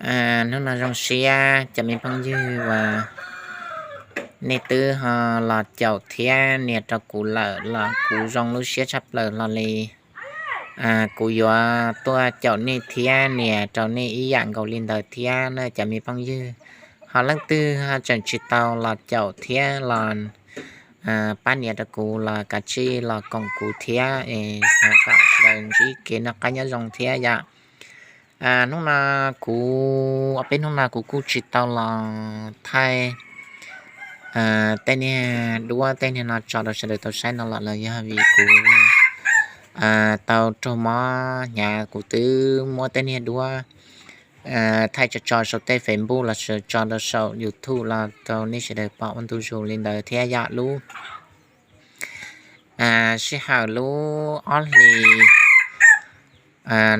Hnub no zoo siab cov me phooj ywg uas nej twb ho los caum thiab nias rau kuv lawm los kuv zoo lub siab tshaj plaws hlo li. Kuv yuav tuaj caum nej thiab nias rau nej ib yam nkaus li ntawd thiab na cov me phooj ywg. Ho leej twg ho tseem tsis tau los caum thiab los pab nias rau kuv los kav tsij los koom kuv thiab es kom sawv daws ntsib kev noj qab nyob zoo thiab yom. Hnub no kuv, ob peb hnub no kuv kuj tsis tau los thaij tej niag duab tej niag no tso rau sawv daws tau saib no los los yog vim kuv tau raug mob hnyav kuv twb muab tej niag duab thaij tso tso saum tej Facebook los tso rau saum YouTube los rau nej sawv daws pom ua ntu zus li ntawd thiab yom. Lub sij hawm lub ob hlis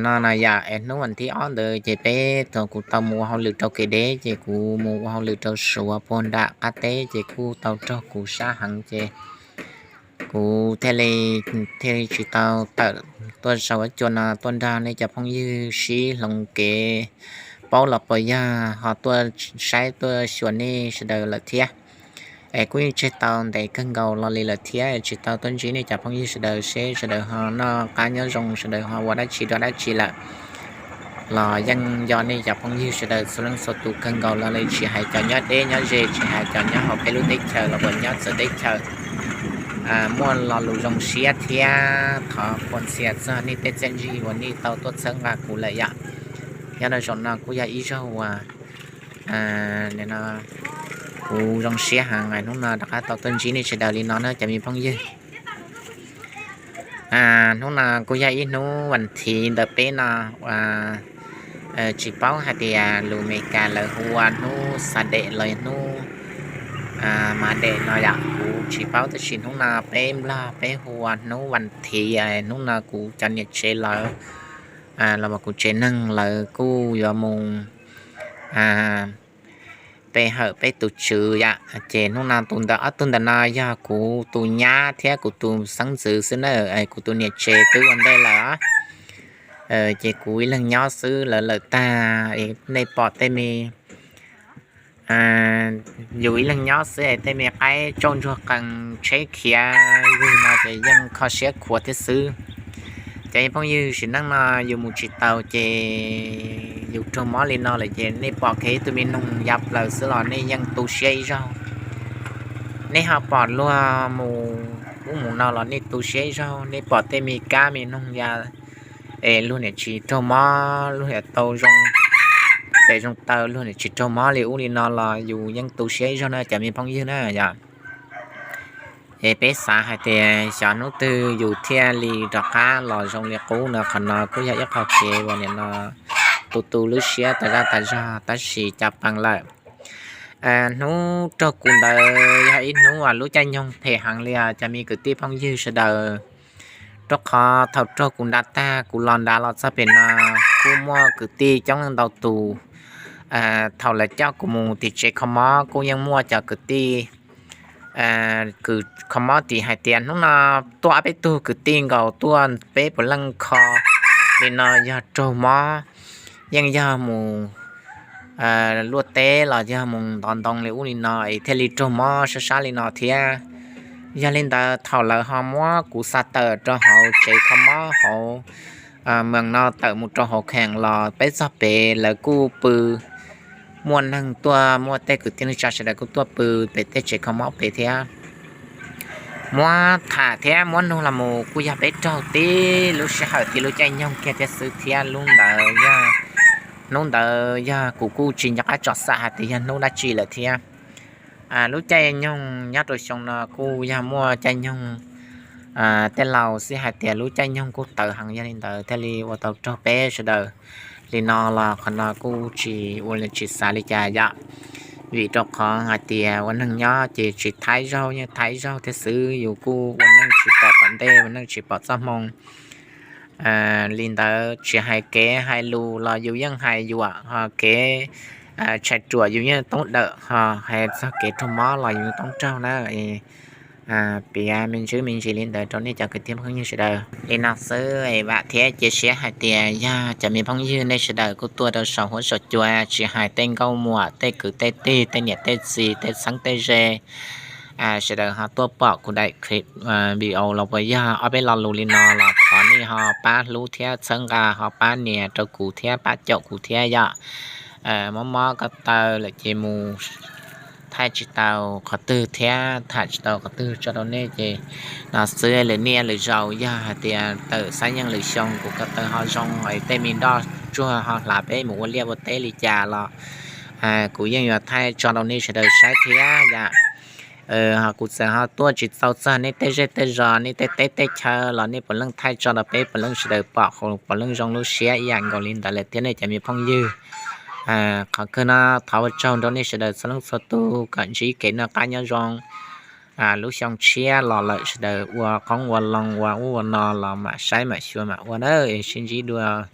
no no yom es hnub vas thib ob ntawd ces peb thaum kuv tau mus ua hauj lwm rau kev deb ces kuv mus ua hauj lwm rau Suav puag nram qab teb ces kuj tau raug kuv sab heev ces kuv thiaj li, thiaj li tsis tau tawm tuaj saum huab cua no tuaj nrog nej cov phooj ywg sib hloov kev paub los puas yog ho tuaj saib tuaj xyuas nej sawv daws lawm thiab. Es kuj yeej tseg tau ntev kawg nkaus los li lawm thiab tsis tau tuaj ntsib nej cov phooj ywg sawv daws seb sawv daws ho noj qab nyob zoo sawv daws ho ua dab tsi dua dab tsi lawm los yeej yog nej cov phooj ywg sawv daws txhua leej txhua tus kawg nkaus los li tsis hais cov nyob deb nyob ze tsis hais cov nyob hauv peb lub teb chaws los uas nyob txawv teb chaws muaj lo lus zoo siab thiab thov qhuas ntxhias txog nej tej txiaj ntsig uas nej tau tuaj txhawb nqa kuv lawm yom. Nyob rau zaum no kuj yog ib zaug uas kuv zoo siab heev hnub no rov qab tau tuaj ntsib nej sawv daws li no na cov me phooj ywg. Hnub no kuj yog ib hnub vas thiv ntawm peb no uas tsis paub hais tias lus Amelikas lawv hu ua hnub xa dej los hnub ma dej no yom, kuv tsis paub tab sis hnub no peb Nplog peb hu ua hnub vas thiv. Hnub no kuv cov niam tsev lawv los uas kuv tsev neeg lawv kuj yuav mus pe hawm peb tus tswv yom. Ces hnub no tus ntawm ob tug ntawm no yog kuv tus nyab thiab kuv tus xeeb ntxwv xwb na, kuv tus niam tsev twb ua ntej lawm. Ces kuv ib leeg nyob xwb lawv lawm tag, nej pom tej me, yus ib leeg nyob xwb tej me qaib tsauj ntsuag qees tsheb khiav vwg no ces yeej kho siab khuav thiab xwb. Cov phooj ywg, sim neej no yus mus tsis taus ces yus raug mob li no lawm ces nej pom kiag ib tug me noog ya plaws xwb los nej yeej tu siab ib zaug. Nej ho pom luag mus ub mus no los nej tu siab ib zaug, nej pom tej me kab me noog ya es luag niam tsis raug mob, luag niam tau zoo, tes zoo taw, luag niam tsis raug mob li ub li no los yus yeej tu siab ib zaug na cov me phooj ywg na yom. Es peb xav hais tias xyov hnub twg yus thiaj li rov qab los zoo li qub no, qhov no kuj yog ib qho kev uas nim no tu tu lub siab tas zaj tas zog tab sis cas pees lawm. Hnub raug kuv ntawd yog ib hnub uas lub caij nyoog phem heev li os cov me kwv tij phooj ywg sawv daws. Rau qhov thaum raug kuv nrad tag kuv los nrad los txog pem no kuj muaj kwv tij coob leej ntau tus. Thaum lawv coj kuv mus tim tsev kho mob kuj yeej muaj cov kwv tij kws kho mob tim hais tias hnub no tuaj ob peb tug kwv tij nkaus tuaj peb puav leej kho li no yog raug mob, yeej yog mus luaj teb los yog mus ntov ntoo li ub li no es thiaj li raug mob sab sab li no thiab. Yog li ntawd thaum lawv ho muab kuv xa tawm rau hauv tsev kho mob hauv moos no tawm mus rau hauv kheem los peb txog pem lawv kuj pw, muaj neeg tuaj muaj tej kwv tij neej tsa sawv daws kuj tuaj pw pem tej tsev kho mob pem thiab. Muab tham thiab muab nug los mus kuj yog peb raug tib lub sij hawm tib lub caij nyoog kiag thiab xwb thiab lub ntawd yog, hnub ntawd yog kuv kuj tsis nco qab tsom xam hais tias yog hnub dab tsi lawm thiab. Lub caij nyoog nyob rau xyoo no kuj yog muaj caij nyoog, tej laus xij hais tias lub caij nyoog kuj tawv heev, yog li ntawd thiaj li ua tau raug peb sawv daws li no los qhov no kuj tsis ua li tsis xav li cas yom. Vim rau qhov hais tias ua neeg nyob ces tsis thaib zaug yeej thaib zaug thiab xwb, yus kuj ua neej tsis pom tom ntej ua neej tsis pom txoj hmoo. Li ntawd tsis hais kev hais lus los yus yeej hais yuam, ho kev tshais ruam yus yeej toob dawm, ho hais txog kev raug mob los yus toob raug na. piav me ntsis me ntsis li ntawd rau nej cov kwv tij phooj ywg sawv daws li no xwb. Vam thiab cia siab hais tias yog cov me phooj ywg nej sawv daws kuj tuaj rau saum huab saum cua, tsis hais tej nkauj muam, tej kwv tej tij, tej niam tej txiv, tej txheeb tej ze, sawv daws ho tuaj pom kuv daim clip video los puas yog ob peb lo lus li no los thov nej ho pab hlub thiab txhawb nqa, ho pab nias rau kuv thiab pab caum kuv thiab yom. Mob mob ko taw lawm ces mus thaij tsis tau qhov twg thiab tham tsis tau qhov twg tso rau nej ces no xwb. Lwm niaj lwm zaus yog hais tias tawm xab yeej lwm xyoo kuv ko taw ho zoo, tej me nroj tsuag ho hlav peb mus ua liaj ua teb li cas los kuv yeej yuav thaij tso rau nej sawv daws saib thiab yom. Ho kuv txawm ho tuaj tsis txaus txog nej tej zej tej zos, nej tej teb tej chaw los nej puav leej thaij tso rau peb puav leej sawv daws pom, puav leej zoo lub siab ib yam nkaus li ntawd lawm thiab nej cov me phooj ywg. Qhov kawg no thov ua tsaug rau nej sawv daws txhua leej txhua tus, kom ntsib kev noj qab nyob zoo lub xyoo tshiab los lawm sawv daws ua qoob ua loo ua ub ua no los mam saib mam xyuas mam ua nawb, sib ntsib dua.